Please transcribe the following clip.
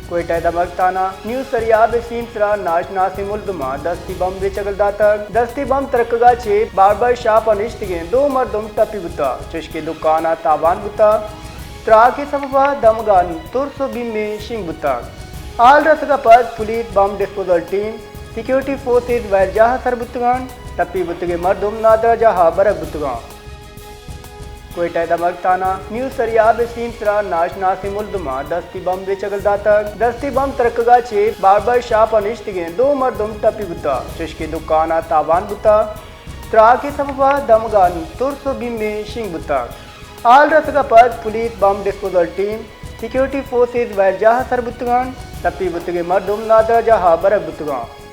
کوئٹہ ءِ دمگ تھانہ نیو سریاب ءِ سیم سرا ناشناسیں ملزماں دستی بمبے چگل داتگ۔ دستی بمب ترکگا چہ باربر شاپ ءَ نشتگیں دو مردم ٹپی بوتگ، چشکہ دکان ءَ تابان بوتگ۔ تراک ءِ سبب ءَ دمگاں ترس ءُ بیمے شنگ بوتگ۔ حال رسگ ءَ پد police, bomb disposal team, security forces ویل جاہ ءَ سر بوتگ انت۔ ٹپی بوتگیں مردم نادراہ جاہ ءَ برگ بوتگ انت۔ کوئٹہ ءِ دمگ تھانہ نیو سریاب ءِ سیم سرا ناشناسیں ملزماں دستی بمبے چگل داتگ۔ دستی بمب ترکگا چہ باربر شاپ ءَ نشتگیں دو مردم ٹپی بوتگ، چشکہ دکان ءَ تابان بوتگ۔ تراک ءِ سبب ءَ دمگاں ترس ءُ بیمے شنگ بوتگ۔ حال رسگ ءَ پد police, bomb disposal team, security forces ویل جاہ ءَ سر بوتگ انت۔ ٹپی بوتگیں مردم نادراہ جاہ ءَ برگ بوتگ انت۔